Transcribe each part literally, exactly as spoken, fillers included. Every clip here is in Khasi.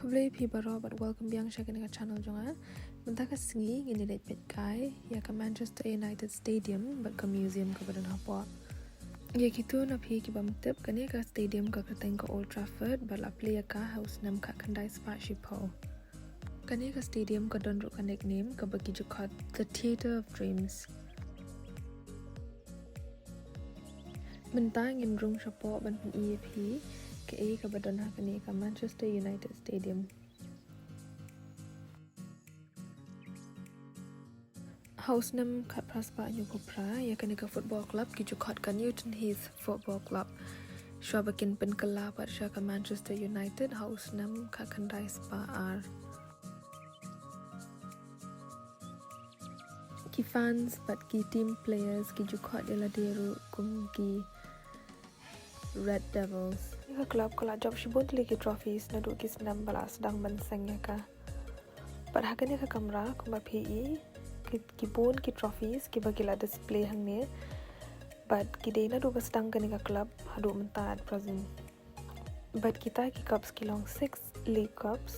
Khublei phi baroh bad welcome biang sha kane ka channel jong nga. Mynta ka sngi ngin ïa leit peit kai ïa ka Manchester United Stadium bad ka museum kaba don hapoh. Ïa kito na phi kibym tip, kane ka stadium ka kyrteng ka Old Trafford bad la plie ïa ka ha u snem khatkhyndai spah shiphew. Kane ka stadium ka don ruh ka nickname kaba ki ju khot The Theatre of Dreams. Mynta ngin rung shapoh ban pyni ïa phi kaei kaba don ha kane ka Manchester United Stadium. Ha u snem khatphra spah hynñiewphew phra, ïa kane ka football club ki ju khot ka Newton Heath Football Club, shuwa ba kin pynkylla pat sha ka Manchester United ha u snem khatkhyndai spah ar. Ki fans bad ki team players ki ju khot ïa lade ruh kum ki Red Devils. Ka club ka la jop shibun tylli ki trophies naduh ki snem ba la sdang ban seng ïa ka. Bad ha kane ka kamra kumba phi i, ki, ki bun ki trophies kiba ki la display hangne. Bad ki dei naduh ba sdang kane ka club haduh mynta at present. Bad kita ki cups ki long six League Cups,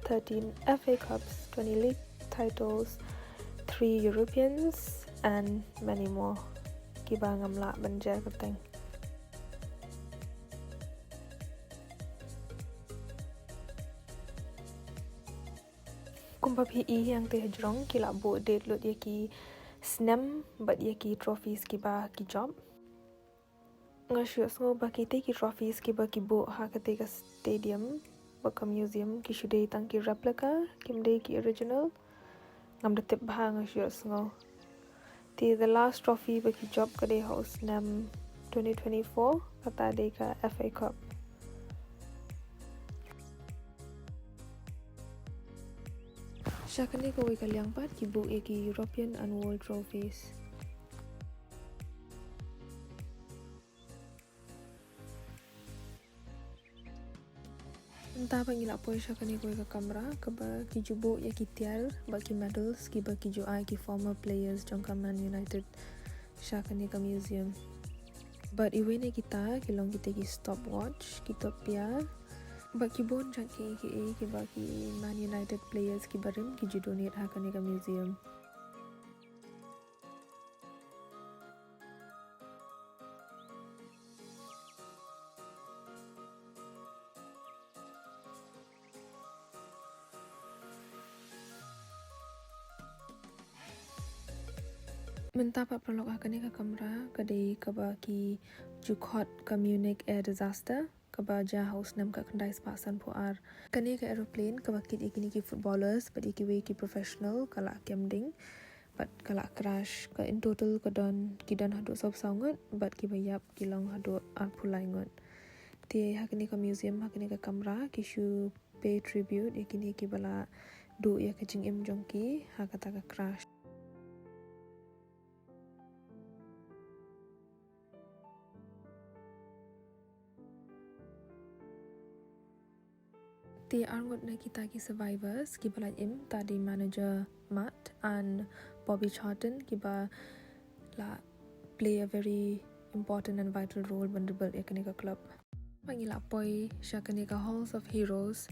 thirteen F A Cups, twenty league titles, three Europeans and many more kiba ngam lah ban jer kyrteng. Kumba phi i hangtei hajrong ki la buh date lut ïa ki snem bad ïa ki trophies kiba ki jop. Nga shu ïohsngew ba kitei ki trophies kiba ki buh ha katei ka stadium bad ka museum ki shu dei tang ki replica, kim dei ki original. Ngam da tip bha, nga shu ïohsngew. Te the last trophy ba ki jop ka dei ha u snem twenty twenty-four, kata dei ka F A Cup. Sha kane kawei ka liang pat ki buh ïa ki European and World Trophies. Mynta pat ngi la poi sha kane kawei ka kamra kaba ki ju buh ïa ki tiar bad ki medals kiba ki ju ai ki former players jong ka Man United sha kane ka museum. Bad iwei na kita ki long kita ki stopwatch, ki topiar bad ki bun jait kiei kiei kiba ki Man United players kiba rim ki ju donate ha kane ka museum. Mynta pat paralok, ha kane ka kamra ka dei kaba ki ju khot ka Munich air disaster, kaba jia ha u snem khatkhyndai spah sanphew ar. Kane ka aeroplane kaba kit ïa kine ki footballers bad ïa kiwei ki professional ka la kem ding bad ka la crash. Ka in total ka don, ki don haduh sawphew saw ngut bad kiba ïap ki long haduh arphew lai ngut. Te ha kane ka museum, ha kane ka kamra ki shu pay tribute ïa kine kiba la duh ïa ka jingim jong ki ha kata ka crash. Te arngut na kita ki survivors kiba la im, ta dei manager Matt and Bobby Charlton, kiba la play a very important and vital role ban rebuild ïa kane ka club. Ba ngi la poi sha kane ka Halls of Heroes,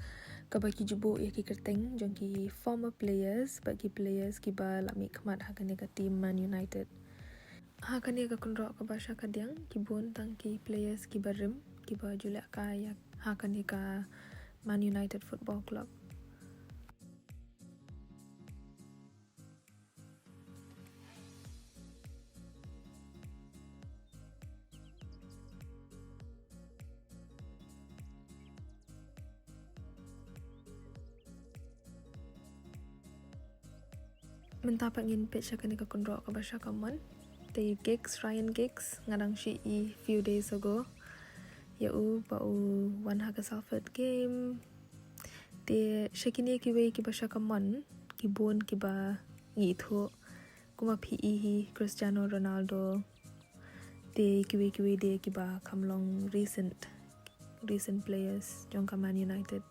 kaba ki ju buh ïa ki kyrteng jong ki former players bad ki players kiba la mihkhmat ha kane ka team Man United. Ha kane ka kynroh kaba sha kadiang, ki bun tang ki players kiba rim kiba ju lehkai ïa ha kane ka Man United Football Club. Mynta pat ngin peit sha kane ka kynroh kaba sha kamon. Te Giggs, Ryan Giggs, nga dang shu i few days ago ïa u ba u wan ha ka Salford game. Te sha kine kiwei kiba sha kamon, ki bun kiba ngi ithuh, kumba phi i hi, Cristiano Ronaldo. Te kiwei kiwei de kiba kham long recent, recent players jong ka Man United.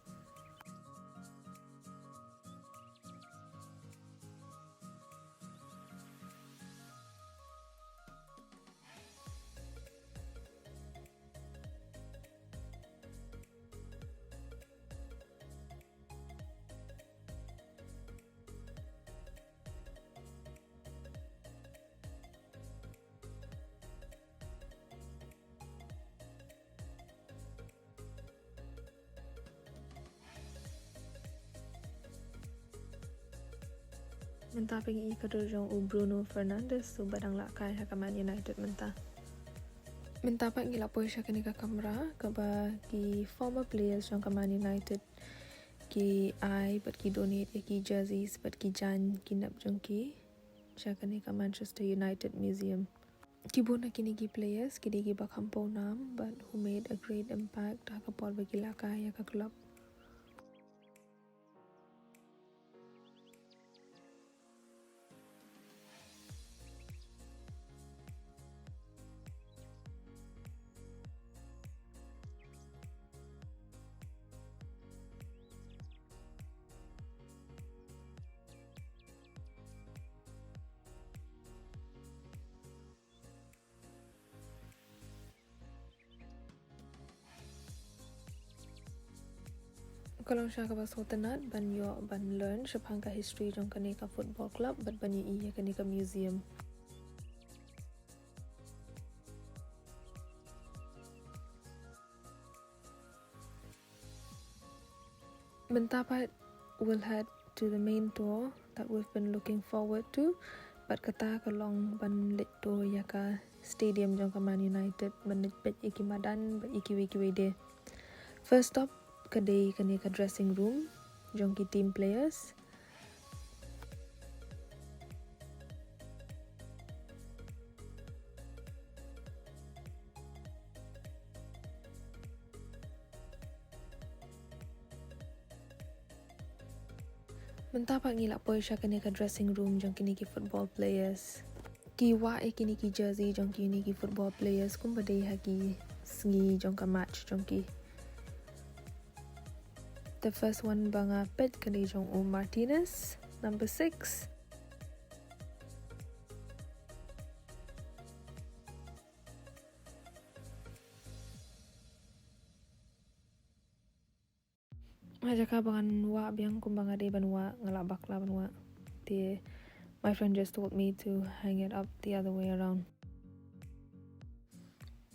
Mynta pat ngi ïohi ka dur jong u Bruno Fernandes, uba dang lah kai ha ka Man United mynta. Mynta pat ngi la poi sha kane ka kamra kaba ki former players jong ka Man United ki ai bad ki donate ïa ki jerseys bad ki jaiñ ki nep jong ki sha kane ka Manchester United Museum. Ki bun na kine ki players ki dei kiba kham pawnam bad who made a great impact ha ka por ba ki la kai ïa ka club. Ka long shisha kaba sngewtynnat ban ïoh ban learn shaphang ka history jong kane ka football club bad ban ïohi ïa kane ka museum. Mynta pat we'll head to the main tour that we've been looking forward to. Bad kata ka long ban leit tour ïa ka stadium jong ka Man United, ban leit peit ïa ki madan bad ïa kiwei kiwei de. First stop ka dei kane ka dressing room jong ki team players. Mynta pat ngi la poi sha kane ka dressing room jong kine ki football players. Ki wah ïa kine ki jersey jong kine ki football players kumba dei ha ki sngi jong ka match jong ki. The first one ba nga peit ka dei jong u Martinez, number six. Ha jaka ba ngan wah biang kumba nga dei ban wah, nga la bakla ban wah. Te my friend just told me to hang it up the other way around.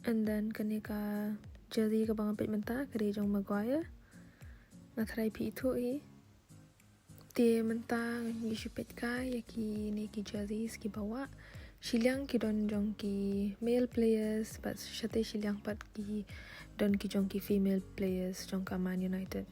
And then kane ka jersey kaba nga peit mynta ka dei jong Maguire. Nga tharai phi ithuh hi. Te mynta ngi shu peit kai ïa kine ki jerseys kiba wah. Shiliang ki don jong ki male players bad shatei shiliang pat ki don ki jong ki female players jong ka Man United.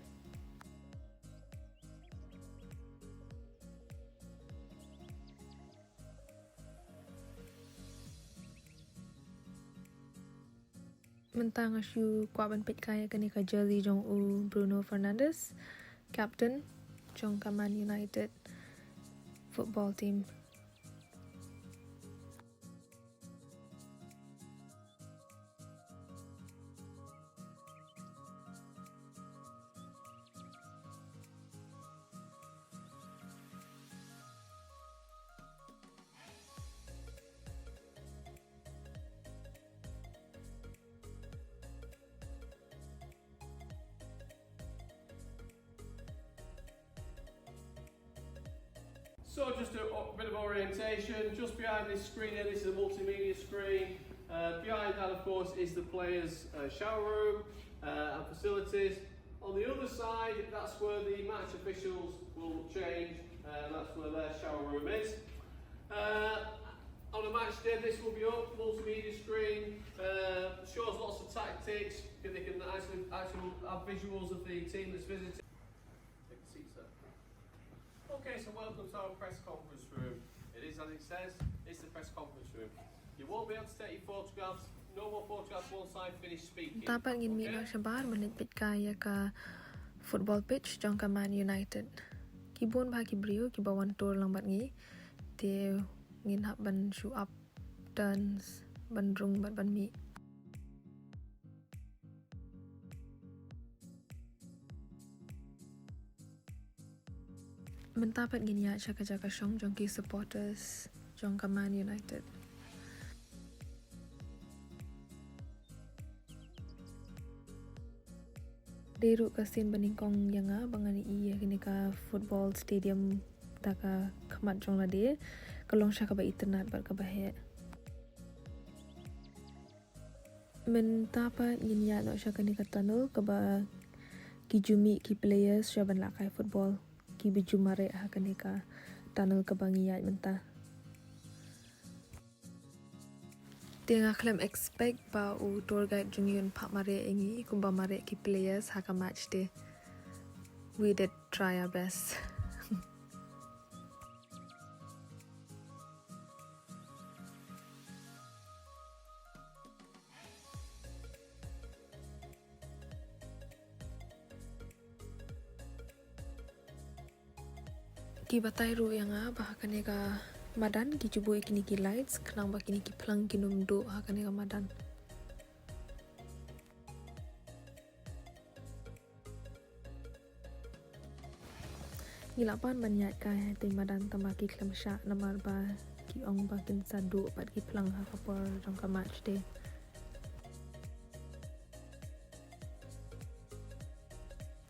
Mynta nga shu kwah ban peit kai ïa kane ka jersey jong u Bruno Fernandes, captain jong ka Man United football team. So just a, a bit of orientation, just behind this screen here, this is a multimedia screen. Uh, behind that, of course, is the players' uh, shower room uh, and facilities. On the other side, that's where the match officials will change, uh, that's where their shower room is. Uh, on a match day, this will be up, multimedia screen, uh, shows lots of tactics, they can actually, actually have visuals of the team that's visiting. Take a seat, sir. Okay, so welcome to our press conference room. It is as it says, it's the press conference room. You won't be able to take your photographs. No more photographs once I've finished speaking. Mynta pat ngin mih noh shabar ban leit peit kai ïa ka football pitch jong ka Man United. Ki bun bha ki briew kiba wan tour lang bad ngi. Te ngin hap ban shu up turns ban rung bad ban mih. Mynta pat ngin ïaid sha ka jaka shong jong ki supporters jong ka Man United. Dei ruh ka sien ba nyngkong ïa nga ba ngan ïohi ïa kane ka football stadium da ka khmat jong lade, ka long shisha kaba itynnad bad kaba heh. Mynta pat ngin ïaid noh sha kane ka tunnel kaba ki ju mih ki players sha ban lah kai football, kiba ju mareh ha kane ka tunnel kaba ngi ïaid mynta. Te nga khlem expect ba u tour guide jong ngi un phah mareh ïa ngi kumba mareh ki players ha ka match te. We did try our best. Ki batai ruh ïa nga ba ha kane ka madan ki ju buh ïa kine ki lights khnang ba kine ki phlang kin ym duh ha kane ka madan. Ngi la pan ban ïaid kai ha te madan tang ba ki khlem shah namar ba ki ong ba kin sa duh pat ki phlang ha ka por jong ka match te.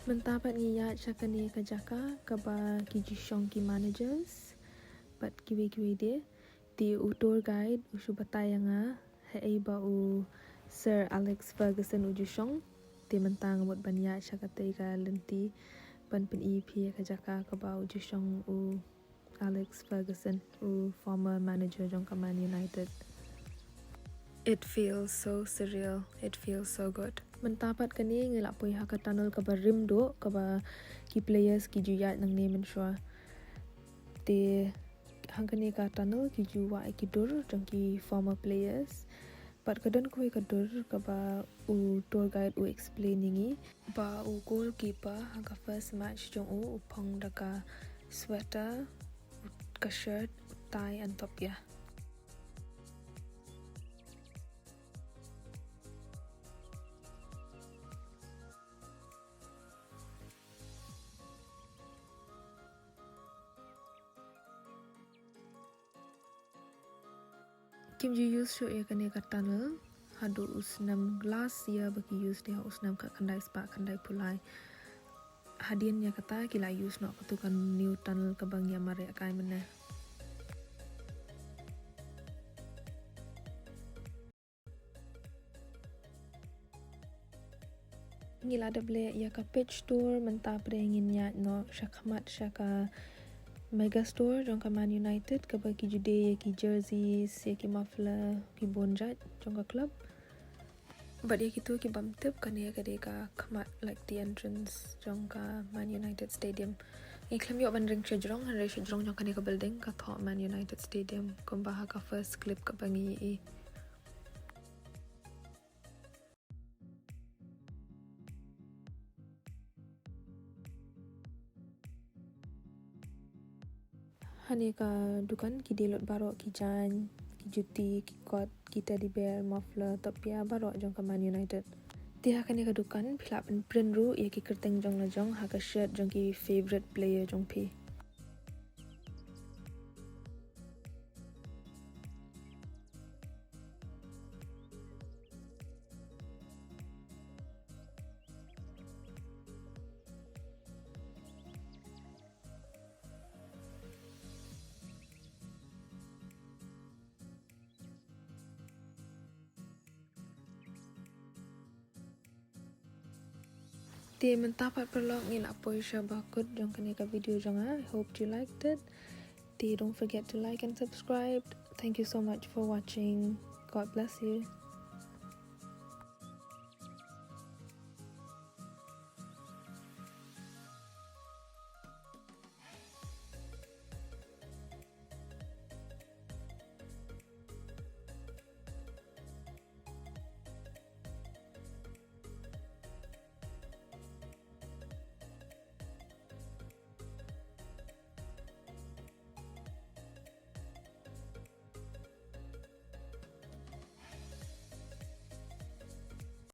Mynta pat ngi ïaid sha kane ka jaka kaba ki ju shong ki managers bad kiwei kiwei de. Te u tour guide u shu batai ïa nga haei ba u Sir Alex Ferguson u ju shong. Te mynta nga mut ban ïaid sha katei ka lynti ban pyni ïa phi ïa ka jaka kaba u ju shong u Alex Ferguson, u former manager jong ka Man United. It feels so surreal. It feels so good. Mynta pat kane ngi la poi ha ka tunnel kaba rim duh kaba ki players ki ju ïaid nangne mynshuwa. Te hangkane ka tunnel ki ju wah ïa ki dur jong ki former players. Bad ka don kawei ka dur kaba u tour guide u explain ïa ngi ba u goalkeeper ha ka first match jong u u phong da ka sweater, ka shirt, u tie and top ïa. Kim ju use shuh ïa kane ka tunnel haduh u snem last year ba ki use de ha u snem khatkhyndai spah khyndaiphew lai. Hadien ïa kata ki la use noh katu ka new tunnel kaba ngi ïa mareh kai mynne. Ngi la dep leh ïa ka pitch tour, mynta pat ngin ïaid noh sha khmat sha ka mega store jong ka Man United kaba ki ju die ïa ki jerseys, ïa ki muffler, ki bun jait jong ka club. Bad ïa kito ki bym tip, kane ka dei ka khmat, like, the entrance jong ka Man United Stadium. Ngi khlem ïoh ban ring shajrong, hynrei shajrong jong kane ka building ka thoh Man United Stadium kumba ha ka first clip kaba ngi ïohi. Hane ka dukan ki die lut baroh ki jaiñ, ki juti, ki kot, ki teddy bear, muffler, toppia baroh jong ka Man United. Te ha kane ka dukan phi lah pynprint ruh ïa ki kyrteng jong la jong ha ka shirt jong ki favorite player jong phi. Te mynta pat paralok ngi la poi sha bakut jong kane ka video jong nga. I hope you liked it. Te don't forget to like and subscribe. Thank you so much for watching. God bless you.